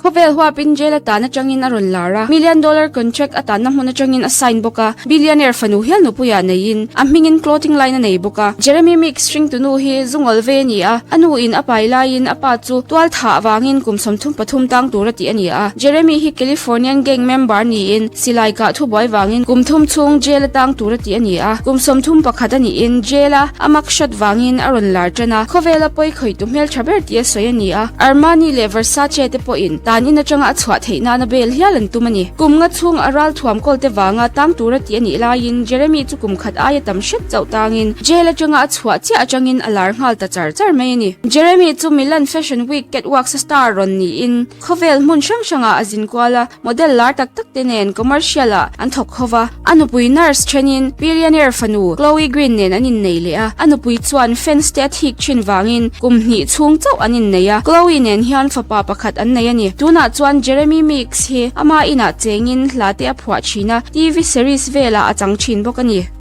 Khawvel huapin jail atan atangin a rawn lar a, million dollar contract atanna hmun atangin a sign bawk a, billionaire fanu hial nupuiah neiin a hmingin clothing line a nei bawk a. Jeremy Meeks hringtunu hi zungawl ve a ni a, a nu in a pai laiin a pa chu tual thah vangin kum 33 tang tur a tih a ni a. Jeremy hi Californian gang member niin silai kah thubuai vangin kum thum chhung jail atang tur a tih a ni a, kum 31 a niin jail a a mug shot vangin a rawn lar tan a, khawvela pawi khawihtu hmeltha ber tih a sawi a ni a. Armani leh Versace te pawhin tan in atanga a chhuah theih nana bail hial an tum a ni. Kum nga chhung a ral thuam kawl te vanga tang tura tih a nih laiin Jeremy chu kum khat aia tam hret chauh tangin jail atanga a chhuah chiah atangin a lar nghal ta char char mai a ni. Jeremy chu Milan Fashion Week catwalks a star rawn niin khawvel hmun hrang hrangah a zin kual a, model lar tak tak te nen commercial ah an thawk ho va. A nupui nurse thenin billionaire fanu Chloe Green nen an innei leh a, a nupui chuan fans te a thik thin vangin kum hnih chhung chauh an innei a, Chloe nen hian fapa pakhat an nei a ni. Tunah chuan Jeremy Meeks hi ama inah chengin hla te a phuah thin a, TV series velah a chang thin bawk a ni.